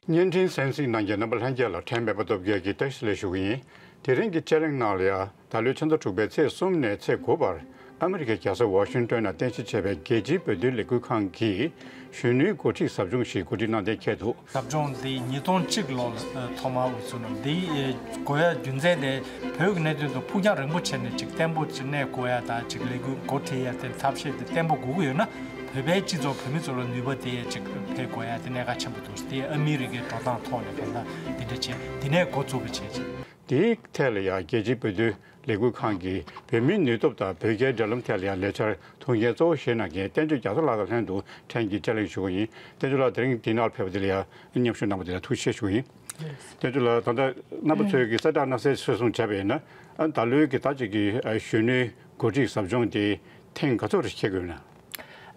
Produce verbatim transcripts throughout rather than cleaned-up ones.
བརྙན་འཕྲིན་གསན་གཟིགས་གནང་མཁན་རྣམ་པ་ལྷན་རྒྱས་ལ་ཕྲན་མེད་པ་སྟོབས་རྒྱལ་གྱིས་བཀྲ་ཤིས་བདེ་ལེགས་ཞུ་གི་ཡིན། དེ་རིང་གི་དཔྱད་གླེང་ནང་ལ་ཡང་ད་ལོའི་ཕྱི་ཟླ་དྲུག་པའི་ཚེས་གསུམ་ནས་ཚེས་དགུ་བར་ཨ་མི་རི་ཀའི་རྒྱལ་ས་ཝ་ཤིང་ཏོན་ནང་རྟེན་གཞི་བྱས་པའི་རྒྱལ་སྤྱིའི་བོད་དོན་ལས་འགུལ་ཁང་གིས་གཞོན་ནུའི་འགོ་ཁྲིད་ཟབ་སྦྱོང་ཞིག་གོ་སྒྲིག་གནང་གཏན་འཁེལ་འདུག། ཟབ་སྦྱོང་འདི་ཉིས་སྟོང་གཅིག་ལོ་ལ་ཐོག་མར་དབུ་ཚུགས་གནང་། འདི་དགོས་ཡ་རྒྱུ་མཚན་དེ་བོད་ཀྱི་གནད་དོན་དུ་ཕུགས་རྒྱང་རིང་པོ་བྱས་ནས་ཅིག་བརྟན་པོ་ཅིག་གནས་དགོས་ཡ་དང་། ཅིག་ལས་འགུལ་འགོ་ཁྲིད་ཡ་དེ་ཐབས་ཤེས་དེ་བརྟན་པོ་དགོས་ཀྱི་ཡོད་ན། བོད་པའི་སྤྱི་ཚོགས་བོད་མི་ཚོ་ལ་ནུས་པ་དེ་ཅིག་ཕེབས་དགོས་ཡ་དེ་གནད་འགག་ཆེན་པོ་འདུག། དེ་ཨ་མི་རི་ཀའི་འགྲོ་སྟངས་ཐོག་ནས་གང་ལྟར་འདི་འདྲ་བྱས། དེ་ནས་འགོ་བཙུགས་པ་བྱས་ཅིག། དེའི་ཐད་ལ་ཡང་རྒྱལ་སྤྱིའི་བོད་དོན་ལས་འགུལ་ཁང་གིས་བོད་མིའི་ནུས་སྟོབས་དང་བོད་རྒྱའི་འབྲེལ་ལམ་ཐད་ལ་ཡང་ལས་འཆར་ཐུགས་འགན་གཙོ་བོ་བཞེས་གནང་མཁན་བསྟན་ཆོས་རྒྱ་མཚོ་ལགས་དང་ལྷན་དུ་ཕྲན་གྱིས་དཔྱད་གླེང་ཞུ་གི་ཡིན། བསྟན་ཆོས་ལགས་དེ་རིང་འདི་ནང་ལ་ཕེབས་པ་དེ་ལ་ཡང་མཉམ་ཞུགས་གནང་བ་དེ་ལ་ཐུགས་རྗེ་ཆེ་ཞུ་གི་ཡིན། བསྟན་ཆོས་ལགས། ད་ལྟ་རྣམ་པ་ཚོས་ཀྱི་གསལ་བསྒྲགས་གནང་གསལ་ཆོད་སོང་བྱས་པ་ཡིན་ན། ཨ་ད་ལོའི་གི་ད་ཅིག་གི་ཨ་གཞོན་ནུའི་འགོ་ཁྲིད་ཟབ་སྦྱོང་དེ་ཐེངས་ག་ཚོད་རེ་འཁེལ་དགོས་ན།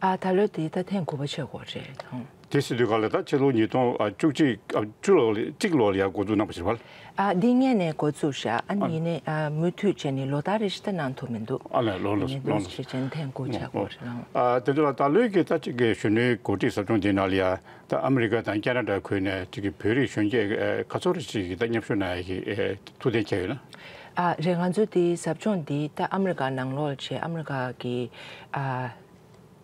ཨ་ད་ལོ་དེ་ད་ཐེངས་དགུ་པ་ཆགས་ཀྱི་ཡོད་རེད་ཨང་། དེ་ཟེར་དུས་ག་ལ་ད་ཕྱི་ལོ་ཉིས་སྟོང་བཅུ་གཅིག་ཨ་བཅུ་ལོ་ལ་གཅིག་ལོ་ལ་ཡང་འགོ་འཛུགས་གནང་པ་ཞིག་རེད་པ། ཨ་འདི་སྔོན་ནས་འགོ་བཙུགས་ཤག། ཨ་ནི་ཡིན་ནའི་ཨ་མུ་མཐུད་བྱས་ནས་ལོ་ལྟར་རེ་བཞིན་ད་གནང་ཐུབ་མི་འདུག། ཨ་ལས་ལོ་ལོ་ཡིན་ནའི་ལོ་འདུག་ལོ་སེ་བྱས་ནས་ཐེངས་དགུ་ཆགས་ཀྱི་ཡོད་རེད་ཨང་། ཨ་དེ་ཚོ་ལ་ད་ལོའི་གི་ད་ཅིག་གི་གཞོན་ནུའི་འགོ་ཁྲིད་ཟབ་སྦྱོང་འདི་ནང་ལ་ཡང་ད་ཨ་མི་རི་ཀ་དང་ཁེ་ན་ཌ་ཁུལ་ནས་ཅིག་གི་བོད་རིགས་གཞོན་སྐྱེས་ཨ་ག་ཚོད་རེ་ཅིག་གི་ད་མཉམ་ཞུགས་གནང་ཡ་གི་ཨ་ཐུགས་གཏན་འཁེལ་ཡོད་ན། ཨ་རེད། ང་ཚོ་འདི་ཟབ་སྦྱོང་འདི་ད་ཨ་མི་རི་ཀ་ནང་ལོགས་བྱས། ཨ་མི་རི་ཀ་གི་ཨ་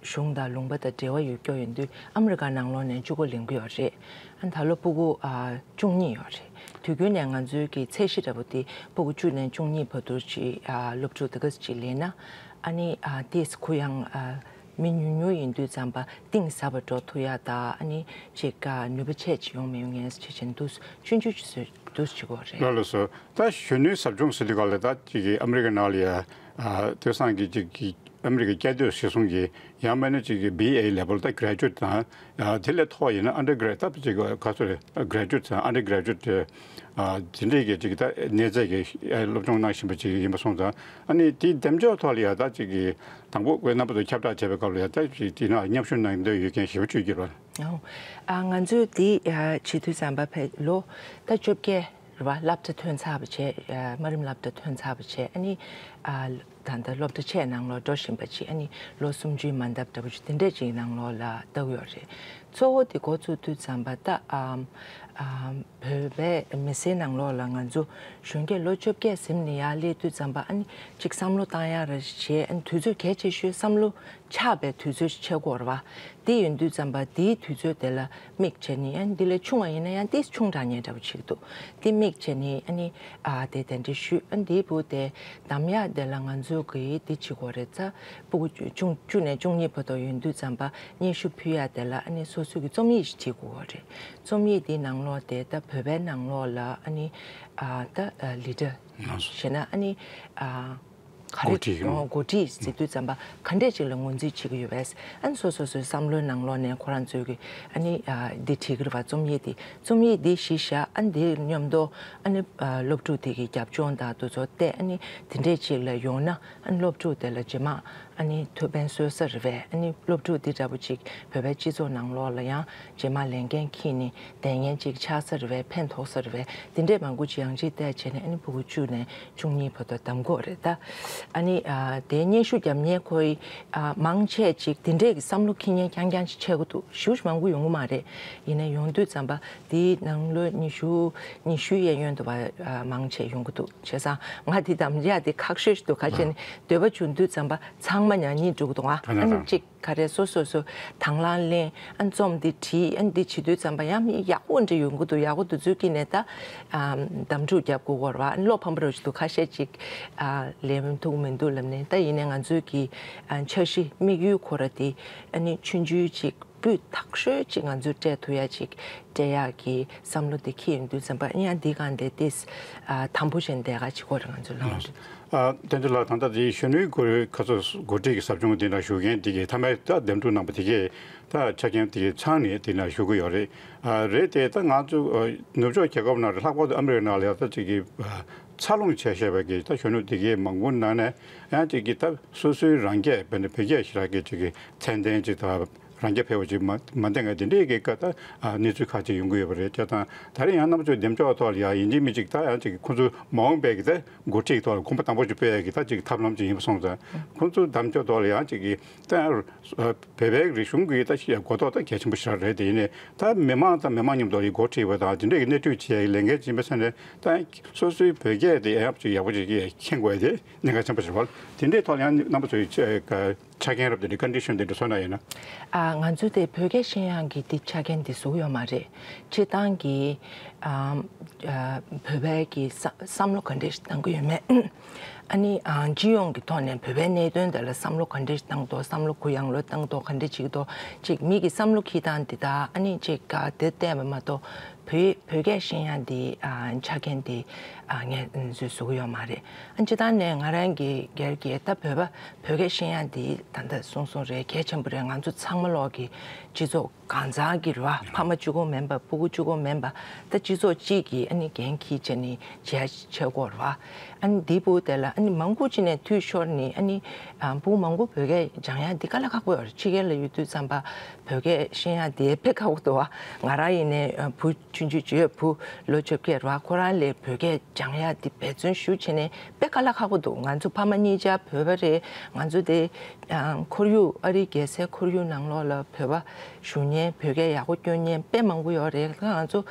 གཞུང་དང་ལུང་པ་དང་འབྲེལ་བ་ཡོད་སྐྱོ་ཡོད་དུས་ཨ་མི་རི་ཀ་ནང་ལོགས་ནས་བཅུ་དགུ་ལེན་གྱི་ཡོད་རེད། ཨ་ད་ལོ་སྤུ་གུ་ཨ་བཅུ་གཉིས་ཡོད་རེད། དུས་རྒྱུན་ནས་ང་ཚོའི་གི་ཚད་གཞི་འདྲ་པོ་དེ་སྤུ་གུ་བཅུ་ནས་བཅུ་གཉིས་བར་དུ་ཅིག་ཨ་སློབ་ཕྲུག་དེ་ག་ཅིག་ལེན་ན། ཨ་ནི་ཨ་ཏིས་ཁུ་ཡང་ཨ་མི་ཉུང་ཉུང་ཡིན་དུས་ཙམ་པ་གཏིང་ཟབ་པ་འགྲོ་ཐུབ་ཡ་དང་། ཨ་ནི་ཅིག་ཨ་ནུས་པ་ཆེ་ཅིག་ཡོང་མི་ཡོང་ངས་ཅིག་བྱས་ནས་འདུག་ཆུང་ཆུང་ཅིག་བཟོས་འདུག་བྱེད་དགོས་རེད། ལགས་ལགས་སོ། ད་གཞོན་ནུའི་ཟབ་སྦྱོང་ཟེར་དུས་ག་ལ་ད་ཅིག་གི་ཨ་མི་རི་ཀ་ནང་ལ་ཡ་ཨ་དེང་སང་གི་ཅིག་གི་ཨ་མི་རི་ཀའི་སྐྱེས་སྡོད་གཞིར་བཟུང་གི་ཡང་མིན་ན་ཅིག་གི་བི་ཨེ་ལེ་ཝལ་ད་གྷ་རེ་ཇུ་ཨེཊ་དང་ཨ་དེ་ལས་མཐོ་བ་ཡིན་ན་ཨན་ཌར་གྷ་རེ་ཊི་ད་ཅིག་ག་ཚོད་རེད། གྷ་རེ་ཇུ་ཨེཊ་དང་ཨན་ཌར་གྷ་རེ་ཇུ་ཨེཊ་ཨ་དེ་འདྲའི་གི་ཅིག་ད་གནས་ཚད་ཀྱི་ཨ་སློབ་སྦྱོང་གནང་བཞིན་པ་ཅིག་ཡིན་པ་སོང་ཙང་། ཨ་ནི་དེའི་འདེམས་སྦྱོར་ཐོག་ལ་ཡ་ད་ཅིག་གི་དང་པོ་ཁོས་རྣམ་པ་ཚོ་ཁྱབ་བསྒྲགས་བྱས་པའི་སྐབས་ལ་ཡ་ད་ཅིག་དེ་ནང་མཉམ་ཞུགས་གནང་འདོད་ཡོད་མཁན་ཞེ་པོ་ཅིག་གྱུར་བ། ཨོ། ཨ་ང་ཚོས་འདི་ཨ་བྱེད་དུས་ཙམ་པ་ཕེ་ལོ་ད་བཅོ་བརྒྱད་རེད་བ། སློབ་གྲྭ་ཐོན་ཚར་བ་བྱས། ཨ་དམའ་རིམ་སློབ་གྲྭ་ཐོན་ཚར་བ་བྱས། ཨ་ནི་ཨ་ད་ལྟ་སློབ་གྲྭ་ཆེ་ནང་ལོགས་འགྲོ་བཞིན་པ་ཅིག། ཨ་ནི་ལོ་སུམ་ཅུའི་མ་འདབ་འདྲ་པོ་ཅིག་དེ་འདྲས་ཅིག་ནང་ལོགས་ལ་ལྟ་གི་ཡོད་རེད། གཙོ་བོ་དེ་འགོ་བཙུགས་དུས་ཙམ་པ་ད་ཨམ་ཨམ་བོད་པའི་མི་སེར་ནང་ལོགས་ལ་ང་ཚོ་གཞོན་སྐྱེས་ལོ་བཅོ་བརྒྱད་ཟིན་ནས་ཡར་སླེབས་དུས་ཙམ་པ། ཨ་ནི་ཅིག་བསམ་བློ་བཏང་ཡག་རེ་བྱས། ཨ་ནི་དུས་ཚོད་གལ་ཆེ་ཤོས་བསམ་བློ་ཆགས་པའི་དུས་ཚོད་ཅིག་ཆགས་ཀྱི་ཡོད་རེད་བ། དེ་ཡིན་དུས་ཙམ་པ་དེའི་དུས་ཚོད་དེ་ལ་དམིགས་བྱས་ནས། ཨ་ནི་དེ་ལས་ཆུང་བ་ཡིན་ན་ཡང་ཏིས་ཆུང་དྲགས་ཉེ་འདྲ་པོ་ཅིག་འདུག། དེ་དམིགས་བྱས་ནས་ཨ་ནི་ཨ་དེ་གདན་འདྲེན་ཞུས། ཨ་ནི་དེའི་བུ་དེ་གདམ་ཡག་དེ་ལ་ང་ཚོ་གིས་དེ་བྱེད་དགོས་རེད། ཙ་སྤུ་གུ་བཅུ་བཅུ་ནས་བཅུ་གཉིས་བར་དུ་ཡོང་དུས་ཙམ་པ་སྙན་ཞུ་ཕུལ་ཡག་དེ་ལ་ཨ་ནི་སོ་སོ་གི་རྩོམ་ཡིག་ཞིག་བྲིས་དགོས་རེད། རྩོམ་ཡིག་དེའི་ནང་ལོགས་དེ་ད་བོད་པའི་ནང་ལོགས་ལ་ཨ་ནི་ཨ་ད་ལི་ཌར་ཞེ་ན་ཨ་ནི་ཨ་ག་རེ་འགོ་ཁྲིད་ཡིན། འགོ་ཁྲིད་ཟེར་དུས་ཙམ་པ་ག་འདྲས་ཅིག་ལ་ངོས་འཛིན་བྱེད་ཀྱི་ཡོད་པས། ཨ་ནི་སོ་སོ་སོའི་བསམ་བློའི་ནང་ལོགས་ནས་ཁོ་རང་ཚོའི་གི་ཨ་ནི་ཨ་འདི་བྲིས་ཀྱི་རེད་བ། རྩོམ་ཡིག་འདི་རྩོམ་ཡིག་འདི་གཞི་བཞག། ཨ་ནི་འདི་མཉམ་དུ་ཨ་ནི་ཨ་སློབ་ཕྲུག་དེ་གི་རྒྱབ་ལྗོངས་དང་དེ་ཚོ་བལྟས། ཨ་ནི་དེ་འདྲས་ཅིག་ལ་ཡོང་ན་ཨ་ནི་སློབ་ཕྲུག་དེ་ལ་རྗེས་མ་ཨ་ནི་ཐུགས་ཕན་གསོས་ས་རེད་པས། ཨ་ནི་སློབ་ཕྲུག་འདི་འདྲ་པོ་ཅིག་བོད་པའི་སྤྱི་ཚོགས་ནང་ལོགས་ལ་ཡང་རྗེས་མ་ལས་འགན་འཁྱེར་ནས་བསྡད་མཁན་ཅིག་ཆགས་ས་རེད་པས། ཕན་ཐོགས་ས་རེད་པས། དེ་འདྲས་མང་པོ་ཅིག་ཡང་ཅིག་བལྟས་བྱས་ནས་ཨ་ནི་སྤུ་གུ་བཅུ་ནས་བཅུ་གཉིས་བར་དུ་གདམ་དགོས་རེད་ད། ཨ་ནི་ཨ་དེ་སྙན་ཞུ་རྒྱབ་མཁན་ཁོ་ཡི་ཨ་མང་ཆེ་ཅིག་དེ་འདྲས་ཀྱི་བསམ་བློ་འཁྱེར་མཁན་རྐྱང་རྐྱང་ཅིག་ཆགས་ཀྱི་འདུག། ཞེ་པོ་ཅིག་མང་པོ་ཡོང་གི་མ་རེད། ཡིན་ན་ཡོང་དུས་ཙམ་པ་དེའི་ནང་ལོ་ཉི་ཤུ་ཉི་ཤུའི་གཡས་གཡོན་དུ་བ་ཨ་མང་ཆེ་ཡོང་གི་འདུག། བྱས་ཙང་ང་དེ་གདམ་ཡག་དེ་ཁག་ཤོས་ཤིག་འདུག། ག་བྱས་ནས་འདོད་པ་བྱུང་དུས་ཙམ་པ་ཚང་མ་ཉག་ཉིག་འགྲོ་གི་འདུག་ཨ། ཨ་ནི་གཅིག་ག་རེ་སོ་སོ་སོ་དང་བླངས་ལེན། ཨ་ནི་རྩོམ་འདི་བྲིས། ཨ་ནི་འདི་བྱེད་དུས་ཙམ་པ་ཡང་མི་ཡག་པོ་འདྲ་ཡོང་གི་འདུག། ཡག་པོ་འདུག་ཚུལ་གྱིས་ནས་ད་ཨ་གདམ་འཁྲུག་རྒྱབ་དགོས་ཀྱི་རེད་བ། ཨ་ནི་བློ་ཕམ་པོ་རེ་ཞིག་འདུག། ཁ་ཤས་ཅིག་ཨ་ལས་མི་ཐུག་མི་འདུག་ལབ་ནས། ད་ཡིན་ནའི་ང་ཚོའི་གི་ཨ་འཆར་གཞི་དམིགས་ཡུལ་ཁོ་ར་དེ་ཨ་ནི་ཆུང་ཆུང་ཅིག་སྤུས་དག་ཤོས་ཅིག་ང་ཚོས་སྤྲད་ཐུབ་ཡ་ཅིག་སྤྲད་ཡག་གི་བསམ་བློ་དེ་འཁྱེར་ཡོང་དུས་ཙམ་པ་ཡང་འདི་གང་དེ་ཏིས་ཨ་དམ་པོ་བྱས་ནས་བསྡད་ག་བྱེད་དགོས་རེད། ང་ཚོའི་ལམ་ལུགས། ཨ་བསྟན་འཛིན་ལགས། ད་ལྟ་དེ་གཞོན་ནུའི་འགོ་ཁ་ཚོ་འགོ་ཁྲིད་ཀྱི་ཟབ་སྦྱོང་འདི་ན་ཞུགས་མཁན་དེ་གའི་མཐའ་མའི་ད་འདེམས་སྒྲུག་གནང་པ་དེ་གའི་ད་ཆ་རྐྱེན་དེ་གའི་ཚང་ནས་དེ་ན་ཞུགས་ཀྱི་ཡོད་རེད། ཨ་རེད་དེ། ད་ང་ཚོ་ཨ་ནུབ་ཕྱོགས་རྒྱལ་ཁབ་ནང་རེད། ལྷག་པར་དུ་ཨ་མི་རི་ཀ་ནང་ལ་ཡང་ད་ཅིག་གི་ཨ་འཚར་ལོངས་བྱས་བཞག་པའི་གི་ད་གཞོན་ནུ་དེ་གའི་མང་པོ་ནང་ནས་ཡང་ཅིག་གི་ད་སོ་སོའི་རང་སྐད་བོད་ནས་བོད་སྐད་ཞེ་དྲག་གི་ཅིག་གི་ཚད་ལྡན་ཅིག་ད། རང་རྐྱ་འཕེར་བ་ཅིག་མ་མ་འདང་ངེས་དེ་འདྲའི་གི་སྐབས་ད་གནས་ཚུལ་ཁག་ཅིག་ཡོང་གི་ཡོད་པ་རེད། བྱས་ཙང་ད་རེས་ཡང་རྣམ་པ་ཚོས་འདེམས་ཤོག་ཐོག་ལ་ཡང་ཡིན་གཅིག་མིན་གཅིག་ད་ཡང་ཅིག་ཁོང་ཚོ་མ་འོངས་པའི་གི་ད་འགོ་ཁྲིད་ཐོག་ལ་གོམ་པ་དང་པོ་ཅིག་སྤོས་ཡ་གི་ད་ཅིག་ཐབས་ལམ་ཅིག་ཡིན་པ་སོང་ཙང་ཁོང་ཚོ་འདེམས་ཤོག་ཐོག་ལ་ཡང་ཅིག་གི་ད་ཡང་བོད་པའི་རིག་གཞུང་གི་ད་ཅིག་གོ་རྟོགས་ད་གལ་ཆེན་པོ་ཞིག་རེད། དེ་ཡིན་ནའི་ད་མི་མང་དང་མི་མང་མཉམ་དུ་ལ་འགོ་ཁྲིད་པ་དང་དེ་འདྲའི་གི་སྣེ་ཁྲིད་བྱེད་ཡ་གི་ལས་འགན་ཅིག་ཡིན་པ་སོང་ནས་ད་སོ་སོའི་བོད་སྐད་དེ་ཡང་ཅིག་ཡག་པོ་ཅིག་མཁྱེན་དགོས་ཡ་དེ་གནད་འགག་ཆེན་པོ་ཞིག་རེད། དེ་འདྲའི་ཐོག་ལ་ཡང་རྣམ་པ་ཚོས་ཆ་རྐྱེན་རབ་དེ་འདྲའི་ཀོན་ཌི་ཤན་དེ་འདྲ་བཟོ་ན་ཡིན་ན། ཨ། ང་ཚོ་དེ་བོད་སྐད་ཤེས་ཡག་གི་དེ་ཆ་རྐྱེན་དེ་བཟོ་གི་ཡོད་མ་རེད། སྤྱིར་བཏང་གི་ཨ་ཨ་བོད་པའི་གི་བསམ་བསམ་བློ་ག་འདྲ་ཞིག་བཏང་གི་ཡོད་མེད། ཨ་ནི་ཨ་སྤྱི་ཡོངས་ཀྱི་ཐོག་ནས་བོད་པའི་གནད་དོན་དེ་ལ་བསམ་བློ་ག་འདྲ་ཞིག་བཏང་འདུག་བསམ་བློ་གུ་ཡངས་ལོས་བཏང་འདུག་ག་འདྲ་བྱེད་ཀྱི་འདུག་ཅིག་མི་གི་བསམ་བློ་འཁྱེར་སྟངས་དེ་དག་ཨ་ནི་ཅིག་ག་དེ་བལྟས་པ་མ་གཏོགས། བོད་བོད་སྐད་ཤེས་ཡག་འདི་ཨ་ཆ་རྐྱེན་འདི་ཨ་ངས་ཚོད་བཟོ་གི་ཡོད་མ་རེད། ཨ་སྤྱིར་བཏང་ནས་ང་རང་གི་སྒེར་གྱི་ད་བོད་པ་བོད་སྐད་ཤེས་ཡག་འདི་ད་ལྟ་གསུངས་གསུངས་རེད། གལ་ཆེན་པོ་རེད། ང་ཚོ་ཚང་མ་ལོག་གི་སྤྱི་ཚོགས་གང་ཚང་གི་རེད་བ། ཕ་མ་གཅིག་པོ་མིན་པ་སྤུ་གུ་གཅིག་པོ་མིན་པ་ད་སྤྱི་ཚོགས་གཅིག་གི་ཨ་ནི་འགན་འཁྱེར་བྱས་ནས་བྱས་བྱས་དགོས་རེད་བ། ཨ་ནི་འདི་བུ་དེ་ལ་ཨ་ནི་མང་པོ་ཅིག་ནས་འཐུས་ཤོར་ནས་ཨ་ནི་ཨ་སྤུ་གུ་མང་པོ་བོད་སྐད་སྦྱང་ཡག་འདི་དཀའ་ལས་ཁག་པོ་ཡོད་རེད། ཕྱི་རྒྱལ་ལ་ཡོད་དུས་ཙམ་པ་བོད་སྐད་ཤེས་ཡག་འདི་དཔེ་ཁག་པོ་འདུག་བ། ང་རང་ཡིན་ནའི་ཨ་བུ་ཆུང་ཆུང་ཅིག་ཡོད། བུ་ལོ་བཅོ་བརྒྱད་རེད་བ། ཁོ་རང་ལ་བོད་སྐད་སྦྱང་ཡག་འདི་འབད་བརྩོན་ཞེ་པོ་བྱས་ནས་དཔེ་དཀའ་ལས་ཁག་པོ་འདུག་ང་ཚོ་ཕ་མ་གཉིས་ཆ་བོད་པ་རེད། ང་ཚོ་དེ་ཨ་ཁོར་ཡུག་ཨ་རིའི་རྒྱལ་སའི་ཁོར་ཡུག་ནང་ལོགས་ལ་བོད་པ་བཞུགས་མཁན་བོད་སྐད་ཡག་པོ་སྐྱོན་མཁན་དཔེ་མང་པོ་ཡོད་རེད། ང་ཚོ་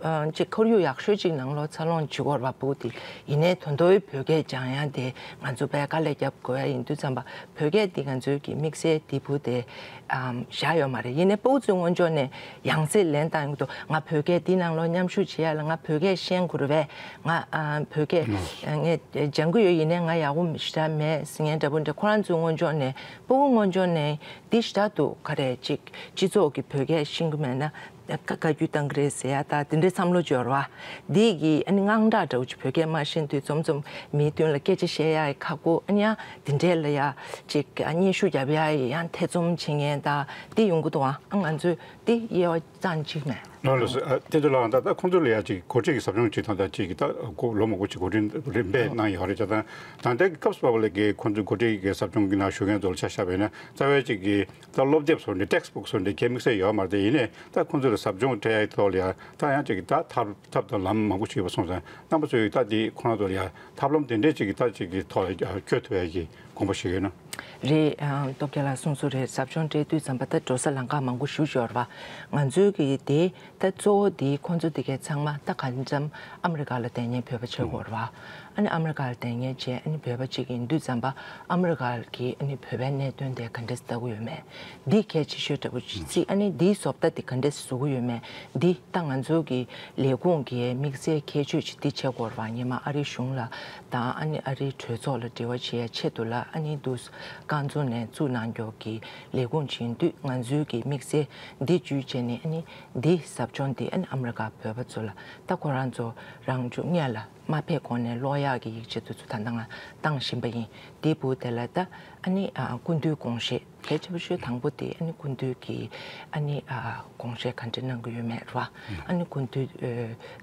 ཨ་ཅིག་ཁོར་ཡུག་ཡག་ཤོས་ཅིག་ནང་ལོགས་འཚར་ལོངས་བྱེད་ཀྱི་ཡོད་རེད་བ། སྤུ་གུ་དེ་ཡིན་ནའི་ད་དུང་བོད་སྐད་སྦྱང་ཡག་དེ་ང་ཚོ་དཔེ་དཀའ་ལས་རྒྱབ་དགོས་ཡ་ཡིན་དུས་ཙམ་པ་བོད་སྐད་དེ་ང་ཚོའི་གི་དམིགས་བསལ་དེ་བུ་དེ་ཨམ་བཞག་ཡོད་མ་རེད། ཡིན་ནའི་སྤུ་གུ་ཚོའི་སྔོན་ཕྱོགས་ནས་ཡང་སེ་ལན་བཏང་ཡོང་གི་འདུག་ང་བོད་སྐད་དེ་ནང་ལོགས་མཉམ་ཞུགས་བྱེད་ཡ་ལ་ང་བོད་སྐད་ཤེས་དགོས་རེད་པས། ང་ཨ་བོད་སྐད་ངས་སྦྱང་གི་ཡོད། ཡིན་ནའི་ང་ཡག་པོ་ཞེ་དྲག་མེད་ཟེར་མཁན་འདྲ་པོ་འདྲ། ཁོ་རང་ཚོའི་སྔོན་ཕྱོགས་ནས་སྤུ་གུ་སྔོན་ཕྱོགས་ནས་འདི་ཞེ་དྲག་འདུག་ག་རེ་ཅིག་སྤྱི་ཚོགས་ཀྱི་བོད་སྐད་ཤེས་ཀྱི་མེད་ན། བཀའ་བཀའ་བཀྱོན་བཏང་གི་རེད་ཟེར་ཡ་ད་དེ་འདྲའི་བསམ་བློ་འབྱོར་བ། འདི་གི་ཨ་ནི་དངངས་སྐྲག་འདྲ་བོ་ཅིག་བོད་སྐད་མ་ཤེས་དུས་འཛོམས་འཛོམས་མིའི་མདུན་ལ་སྐད་ཆ་བཤད་ཡ་ཡི་ཁག་པོ། ཨ་ནི་ཡང་དེ་འདྲས་ལ་ཡ་ཅིག་ཨ་སྙན་ཞུ་རྒྱབ་ཡ་ཡི་ཡང་ཐེ་ཚོམ་བྱེད་མཁན་ད་འདི་ཡོང་གི་འདུག་ཨ་ང་ཚོས་འདི་དབྱེ་བ་ཙམ་གཅིག་མེད། ལགས་ལགས་སོ། ཨ་བསྟན་འཛིན་ལགས་ད་ལྟ་ཁོང་ཚོ་ལ་ཡ་ཅིག་འགོ་ཁྲིད་ཀྱི་ཟབ་སྦྱོང་ཅིག་དང་ད་ཅིག་ད་ལོ་མང་པོ་ཅིག་འགོ་ཁྲིད་རིམ་པས་གནང་ཡོད་རེད། ད་ད་ལྟའི་སྐབས་སུ་བབས་པ་ལ་གི་ཁོང་ཚོའི་འགོ་ཁྲིད་ཀྱི་ཟབ་སྦྱོང་གི་ནང་ཞུགས་མཁན་ཚོ་ལ་ཆ་བཞག་པ་ཡིན་ན་རྩ་བའི་ཅིག་གི་ད་སློབ་དེབ་སོགས་འདི་text book སོགས་འདི་གལ་དམིགས་བསལ་ཡོད་མ་རེད། དེ་ཡིན་ནའི་ད་ཁོང་ཚོ་ལ་ཟབ་སྦྱོང་སྤྲད་ཡག་ཐོག་ལ་ཡང་ད་ཡང་ཅིག་ད་ཐབས་ཐབས་དང་ལམ་མང་པོ་ཞིག་ཡོད་པ་སོང་ཙང་རྣམ་པ་ཚོས་ད་འདི་ཁོ་རང་ཚོ་ལ་ཡང་ཐབས་ལམ་དེ་འདྲས་ཅིག་གི་ད་ཅིག་གི་ཐོག་ལ་བསྐྱོད་ཐུབ་ཡག་གི་དགོངས་པ་ཞིག་ཡོད་ན། རེད། ཨ་སྟོབས་རྒྱལ་ལགས་གསུངས་སོང་རེད། ཟབ་སྦྱོང་སྤྲད་དུས་ཙམ་པ་ད་འགྲོ་ས་ལམ་ཁ་མང་པོ་ཞིག་ཡོད་རེད་བ། ང་ཚོའི་གི་དེ་ད་གཙོ་བོ་དེ་ཁོང་ཚོ་དེ་གའི་ཚང་མ་ད་གང་འཚམ་ཨ་མི་རི་ཀ་ལ་བསྡད་མཁན་བོད་པ་ཆགས་ཀྱི་ཡོད་རེད་བ། ཨ་ནི་ཨ་མི་རི་ཀ་ལ་བསྡད་མཁན་བྱས་ཨ་ནི་བོད་པ་གཅིག་ཡིན་དུས་ཙམ་པ་ཨ་མི་རི་ཀ་གི་ཨ་ནི་བོད་པའི་གནད་དོན་དེ་ག་འདྲས་ལྟ་གི་ཡོད་མེད། འདི་གལ་ཆེ་ཤོས་འདྲ་པོ་ཅིག་བརྩིས། ཨ་ནི་འདིའི་བཟོ་ལྟ་འདི་ག་འདྲས་བཟོ་གི་ཡོད་མེད། འདི་ད་ང་ཚོ་གི་ལས་ཁུངས་ཀྱི་དམིགས་བསལ་ཁྱད་ཆོས་ཅིག་འདི་བྱེད་དགོས་རེད་བ། སྔོན་མ་ཨ་རིའི་གཞུང་ལ་དང་ཨ་ནི་ཨ་རིའི་གྲོས་ཚོགས་ལ་འབྲེལ་བ་བྱེད་ཡ་ཆེད་དུ་ལ་ཨ་ནི་འདུག་རྐང་བཙུགས་ནས་བཙུགས་གནང་རྒྱུ་གི་ལས་ཁུངས་ཅིག་ཡིན་དུས་ང་ཚོའི་གི་དམིགས་བསལ་འདི་བརྒྱུད་བྱས་ནས་ཨ་ནི་འདི་ཟབ་སྦྱོང་འདི་ཨ་ནི་ཨ་མི་རི་ཀ་བོད་པ་ཚོ་ལ་ད་ཁོ་རང་ཚོ་རང་ཚོ་སྔོན་ལ་མ་ཕེབས་གོང་ནས་ཀློག་ཡག་གི་ཡིག་ཆ་དེ་ཚོ་ད་ལྟ་ང་བཏང་བཞིན་པ་ཡིན། དེའི་བར་དེ་ལ་ད་ཨ་ནི་ཨ་སྐུ་མདུན་དགོངས་བཞེད་གལ་ཆེ་ཤོས་དང་པོ་དེ་ཨ་ནི་སྐུ་མདུན་གྱིས་ཨ་ནི་ཨ་དགོངས་བཞེད་ག་འདྲ་གནང་གི་ཡོད་མེད་རེད་བ། ཨ་ནི་སྐུ་མདུན་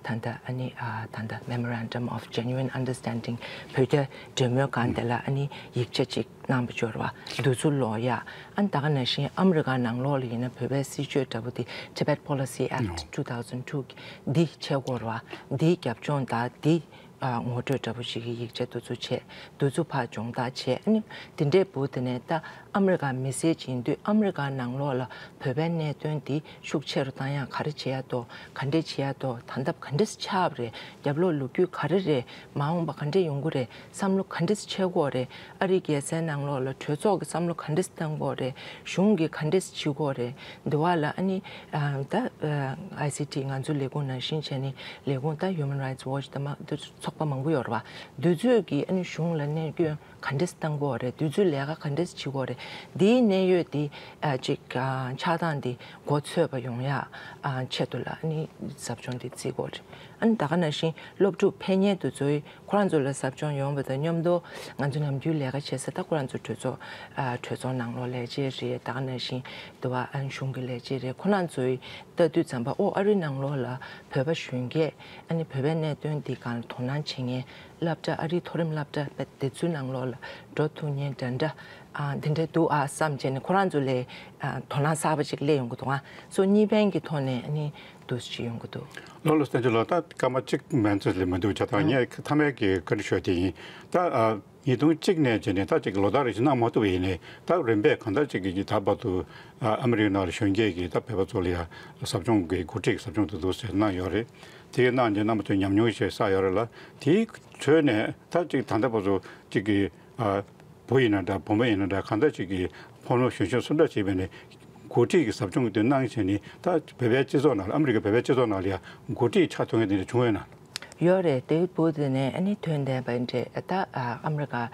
ཨ་ད་ལྟ་ཨ་ནི་ཨ་ད་ལྟ་Memorandum of Genuine Understanding བོད་རྒྱ་འབྲེལ་མོལ་སྒང་དེ་ལ་ཨ་ནི་ཡིག་ཆ་གཅིག་གནང་བ་ཅིག་ཡོད་རེད་བ། འདི་ཚོ་ཀློག་ཡག་ཨ་ནི་ད་ག་ནང་བཞིན་ཨ་མི་རི་ཀ་ནང་ལོགས་ལ་ཡིན་ན་བོད་པའི་སྲིད་བྱུས་འདྲ་པོ་དེ་Tibet Policy Act two thousand two འདི་བྱེད་དགོས་རེད་བ། འདིའི་རྒྱབ་ལྗོངས་དང་འདི་ཨ་ངོ་སྤྲོད་འདྲ་པོ་ཞིག་གི་ཡིག་ཆ་འདི་ཚོ་བྱས། འདི་ཚོ་ཕར་སྦྱོང་བརྡར་བྱས། ཨ་ནི་འདི་འདྲའི་བར་དེ་ནས་ད་ཨ་མི་རི་ཀ་མི་སེར་ཅིག་ཡིན་དུས་ཨ་མི་རི་ཀ་ནང་ལོགས་ལ་བོད་པའི་གནད་དོན་འདི་ཤུགས་ཆེ་རུ་བཏང་ཡག་ག་རེ་བྱེད་ཡག་འདུག་ག་འདྲས་བྱེད་ཡག་འདུག་ད་ལྟ་ག་འདྲས་ཆགས་པ་རེད། རྒྱབ་ལོགས་ལོ་རྒྱུས་ག་རེ་རེད། མ་འོངས་པ་ག་འདྲས་ཡོང་གི་རེད། བསམ་བློ་ག་འདྲས་བྱེད་དགོས་རེད། ཨ་རིའི་རྒྱལ་སའི་ནང་ལོགས་ལ་གྲོས་ཚོགས་ཀྱི་བསམ་བློ་ག་འདྲས་བཏང་དགོས་རེད། གཞུང་གིས་ག་འདྲས་བྱེད་དགོས་རེད། འདི་བ་ལ་ཨ་ནི་ཨ་ད་ཨ་ཨའི་སི་ཊི་ང་ཚོ་ལས་ཁུངས་ནང་བཞིན་བྱས་ནས་ལས་ཁུངས་ད་Human Rights Watch དང་མ་འདི་ཚོ་ཚོགས་པ་མང་པོ་ཡོད་རེད་བ། འདི་ཚོས་ཀྱིས་ཨ་ནི་གཞུང་ལ་གནོད་སྐྱོན་ག་འདྲས་བཏང་དགོས་རེད། འདི་ཚོའི་ལས་ཀ་ག་འདྲས་བྱེད་དགོས་རེད། འདིའི་གནད་ཡོད་འདི་ཨ་ཅིག་ཨ་ཆགས་སྡང་འདི་མགོ་ཚོས་པ་ཡོང་ཡག་ཨ་ཆེད་དུ་ལ་ཨ་ནི་ཟབ་སྦྱོང་འདི་བརྩི་དགོས་རེད། ཨ་ནི་ད་ག་ནང་བཞིན་སློབ་ཕྲུག་ཕེབས་མཁན་དེ་ཚོའི་ཁོ་རང་ཚོ་ལ་ཟབ་སྦྱོང་ཡོང་བ་དང་མཉམ་དུ་ང་ཚོ་ནམ་རྒྱུན་ལས་ཀ་བྱེད་ས་ད་ཁོ་རང་ཚོ་གྲོས་ཚོགས་ཨ་གྲོས་ཚོགས་ནང་ལོགས་ལས་བྱེད་རེད། ད་ག་ནང་བཞིན་འདི་བ་ཨ་གཞུང་གི་ལས་བྱེད་རེད། ཁོ་རང་ཚོའི་ལྟ་དུས་ཙམ་པ་ཨོ་ཨ་རི་ནང་ལོགས་ལ་བོད་པ་གཞོན་སྐྱེས་ཨ་ནི་བོད་པའི་གནད་དོན་འདི་སྒང་ལ་དོ་སྣང་བྱེད་མཁན་ སློབ་གྲྭ། ཨ་རིའི་མཐོ་རིམ་སློབ་གྲྭ་དེ་ཚོའི་ནང་ལོགས་ལ་འགྲོ་ཐུབ་མཁན་འདྲ་འདྲ་ཨ་འདི་འདྲ་འདུག་ཨ་བསམ་བྱས་ནས་ཁོ་རང་ཚོ་ལ་ཨ་དོ་སྣང་གསར་པ་ཅིག་སླེབས་ཡོང་གི་འདུག་ཨ། སོ་གཉིས་ཕན་གྱི་ཐོག་ནས་ཨ་ནི་འདུག་སེ་ཅིག་ཡོང་གི་འདུག་ལགས་ལགས། བསྟན་འཛིན་ལགས། ད་སྐར་མ་གཅིག་མན་ཙམ་ལས་མི་འདུག་བྱས་ཙང་ངས་མཐའ་མའི་གི་བཀའ་འདྲི་ཞུ་ཡ་དེ་ཡིན། ད་ཨ་ཉིས་སྟོང་གཅིག་ནས་བྱས་ནས་ད་ཅིག་ལོ་ལྟར་རེ་བཞིན་གནང་མ་ཐུབ་པ་ཡིན་ནའི། ད་རིམ་པས་གང་ལྟར་ཅིག་གི་ད་བར་དུ་ཨ་ཨ་མི་རི་ཀའི་ནང་ལ་གཞོན་སྐྱེས་ཀྱི་ད་བོད་པ་ཚོ་ལ་ཡ་ཟབ་སྦྱོང་གི་འགོ་ཁྲིད་ཀྱི་ཟབ་སྦྱོང་དེ་འདུག་སེ་གནང་ཡོད་རེད། དེ་གནང་རྗེས་རྣམ་པ་ཚོས་ཉམས་མྱོང་ཞིག་བསགས་ཡོད་རེད་ལ། དེའི་ཁྲོད་ནས་ད་ཅིག་ད་ལྟ་བར་དུ་ཅིག་གི་ཨ་བུ་ཡིན་ན་འདྲ། བུ་མོ་ཡིན་ན་འདྲ། གང་ལྟར་ཅིག་གི་ཕོ་མོ་གཞོན་གཞོན་སུ་འདྲ་བྱས་པས་ནས་འགོ་ཁྲིད་ཀྱི་ཟབ་སྦྱོང་གི་དོན་གནང་བྱས་ནས། ད་བོད་པའི་སྤྱི་ཚོགས་ནང་ལ། ཨ་མི་རི་ཀའི་བོད་པའི་སྤྱི་ཚོགས་ནང་ལ་ཡང་འགོ་ཁྲིད་ཆགས་ཐུབ་མཁན་དེ་འདྲ་བྱུང་ཡོད་ན། ཡོད་རེད། དེའི་བུ་དེ་ནས་ཨ་ནི་ཐོན་བསྡད་པ་འདྲ། ད་ཨ་ཨ་མི་རི་ཀ་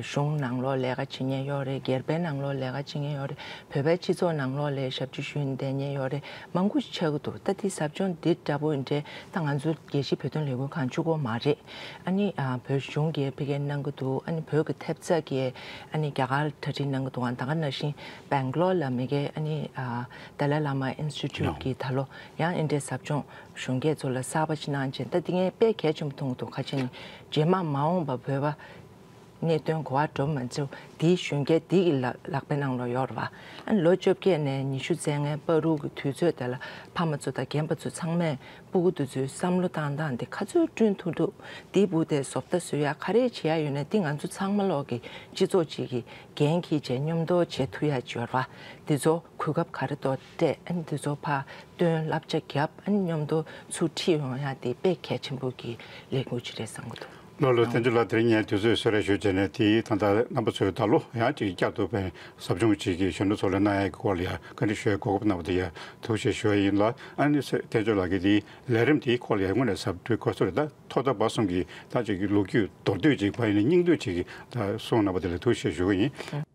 གཞུང་ནང་ལོགས་ལས་ཀ་བྱེད་མཁན་ཡོད་རེད། སྒེར་པའི་ནང་ལོགས་ལས་ཀ་བྱེད་མཁན་ཡོད་རེད། བོད་པའི་སྤྱི་ཚོགས་ནང་ལོགས་ལ་ཞབས་ཕྱི་ཞུས་བསྡད་མཁན་ཡོད་རེད། མང་པོ་ཞིག་ཆགས་ཀྱི་འདུག་ད་དེ་ཟབ་སྦྱོང་འདི་འདྲ་པོ་འདྲ་ད་ང་ཚོ་རྒྱལ་སྤྱིའི་བོད་དོན་ལས་འགུལ་ཁང་གཅིག་པོ་མ་རེད། ཨ་ནི་ཨ་བོད་གཞུང་གིས་ཕ་གིར་གནང་གི་འདུག་ཨ་ནི་བོད་ཀྱི་ཐེབས་རྩ་གིས་ཨ་ནི་རྒྱ་གར་གྲ་སྒྲིག་གནང་གི་འདུག་ཨ་ད་ག་ནང་བཞིན་སྦེང་ལོར་ལ་མ་གི་ཨ་ནི་ཨ་ཏཱ་ལའི་བླ་མ་ཨིན་སི་ཊི་ཊུཊ་གིས་ད་ལོ་ཡང་ཨེ་འདྲའི་ཟབ་སྦྱོང་གཞོན་སྐྱེས་ཚོ་ལ་གསར་པ་ཞིག་གནང་བྱས། ད་འདི་ངས་དཔེ་གལ་ཆེན་པོ་མཐོང་གི་འདུག་ག་ཅི་ནས་རྗེས་མ་མ་འོངས་པ་བོད་པ་གནད་དོན་གོ་བ་འགྲོ་མ་ཚུགས་དེའི་གཞོན་སྐྱེས་དེ་གི་ལག་ལག་པའི་ནང་ལོགས་ཡོད་རེད་པ། ཨ་ནི་ལོ་བཅོ་བརྒྱད་ནས་ཉི་ཤུ་རྩ་ལྔའི་བར་དུ་གི་དུས་ཚོད་དེ་ལ་ཕ་མ་ཚོ་དང་རྒན་པ་ཚོ་ཚང་མས་སྤུ་གུ་དེ་ཚོའི་བསམ་བློ་བཏང་སྟངས་དེ་ག་ཚོད་བསྐྲུན་ཐུབ་ཐུབ། དེའི་བུ་དེ་བཟོ་ལྟ་བཟོ་ཡ་ག་རེ་བྱེད་ཡ་ཡོད་ན་དེ་ང་ཚོ་ཚང་མ་ལོག་གི་སྤྱི་ཚོགས་གཅིག་གི་འགན་འཁྱེར་བྱས་མཉམ་དུ་བྱེད་ཐུབ་ཡ་ཅིག་ཡོད་རེད་པ། དེ་ཚོ་གོ་སྐབས་ག་རེ་ཐོབ་སྤྲད། ཨ་ནི་དེ་ཚོ་ཕར་བཏོན་བསླབ་བྱ་བརྒྱབ། ཨ་ནི་མཉམ་དུ་ཚུར་ཁྲིད་ཡོང་ཡ་དེ་དཔེ་གལ་ཆེན་པོ་གི་ལས་འགུལ་ཅིག་རེད་བསམ་གྱི་འདུག་ལགས་ལགས། བསྟན་འཛིན་ལགས། དེ་རིང་ངས་དུས་ཚོད་གསོལ་རས་ཞུས་བྱས་ནས་དེ་ད་ལྟ་རྣམ་པ་ཚོས་ད་ལོ་ཡང་ཅིག་བསྐྱར་དུ་ཟབ་སྦྱོང་ཅིག་གི་གཞོན་ནུ་ཚོ་ལ་གནང་ཡ་གི་སྐོར་ལ་ཡ་བཀའ་འདྲི་ཞུ་ཡའི་གོ་སྐབས་གནང་བ་དེ་ཡ་ཐུགས་རྗེ་ཆེ་ཞུ་ཡ་ཡིན་ལ། ཨ་ནི་བསྟན་འཛིན་ལགས་ཀྱིས་དེའི་ལས་རིམ་དེའི་སྐོར་ལ་ཡ་དངོས་གནས་ཟབ་སྤྲོས་ག་ཚོད་རེད། ད་ཐོག་མཐའ་བར་གསུམ་གྱི་ད་ཅིག་གི་ལོ་རྒྱུས་མདོར་བསྡུས་ཅིག་བ་ཡིན་ན་སྙིང་བསྡུས་ཅིག་གི་ད་གསུངས་གནང་བ་དེ་ལ་ཐུགས་རྗེ་ཆེ་ཞུ་གི་ཡིན།